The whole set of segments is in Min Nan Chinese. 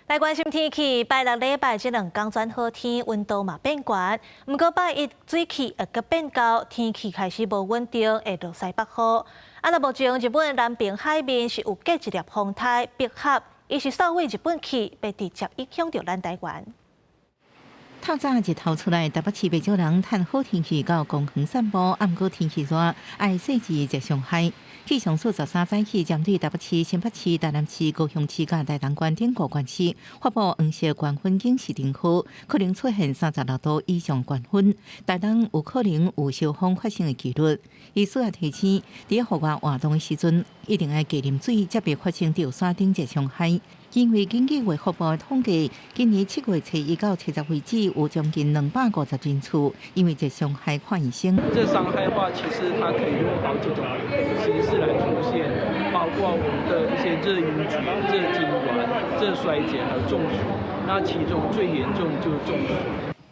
來關心天氣，拜六禮拜這兩工轉好天，溫度嘛變懸。毋過拜一水氣會閣變厚，天氣開始無穩定，會落西北雨。啊，那目前日本南平海面是有隔一粒風颱百合，伊是掃往日本去，欲直接影響著咱台灣。透早日頭出來，台北市袂少人趁好天氣到公園散步。毋過天氣熱，愛細緻熱傷害。氣象署13早起針對台北市、新北市、台南市、高雄市佮台東縣等五縣市發布黃色高溫警示燈號，可能出現36度以上高溫。台東有可能有燒風發生的幾率。醫師也提醒，佇戶外活動的時陣，一定愛加啉水，才袂發生著山頂熱傷害。因為根據衛福部的統計，今年7月初一到70為止，有將近250人次因為熱傷害看醫生。熱傷害的話，其實它可以用好幾種形式來出現，包括我們的一些熱暈厥、熱痙攣、熱衰竭，還有中暑。那其中最嚴重就是中暑。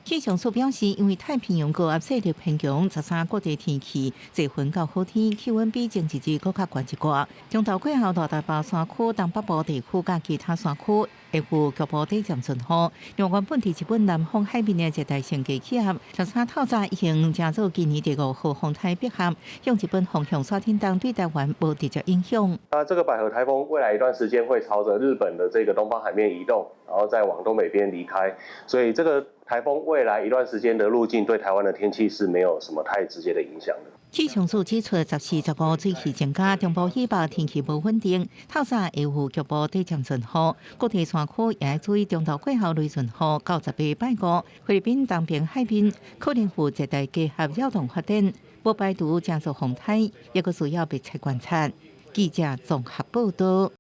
氣象署表示，因為太平洋高壓勢力偏強，13各地天氣濟雲到好天，氣溫比前一日閣較懸一寡。中晝過後，大部山區、東北部地區佮其他山區會有局部短暫陣雨。另外，本佇日本南方海面的熱帶性低氣壓，13透早已經成做今年第五號風颱百合，向日本方向煞挺東，對台灣無直接影響。那這個百合颱風未來一段時間會朝着日本的這個東方海面移動，然後再往東北邊離開，所以這個颱風未來一段時間的路徑對台灣的天氣是沒有什麼太直接的影響的。氣象署指出，14、15水氣增加，中部以北天氣無穩定，透早會有局部短暫陣雨，各地山區也愛注意中晝過後雷陣雨。到18拜五，菲律賓東邊海面可能有熱帶低壓擾動發展，無排除成做風颱，猶閣需要密切觀察。記者綜合報道。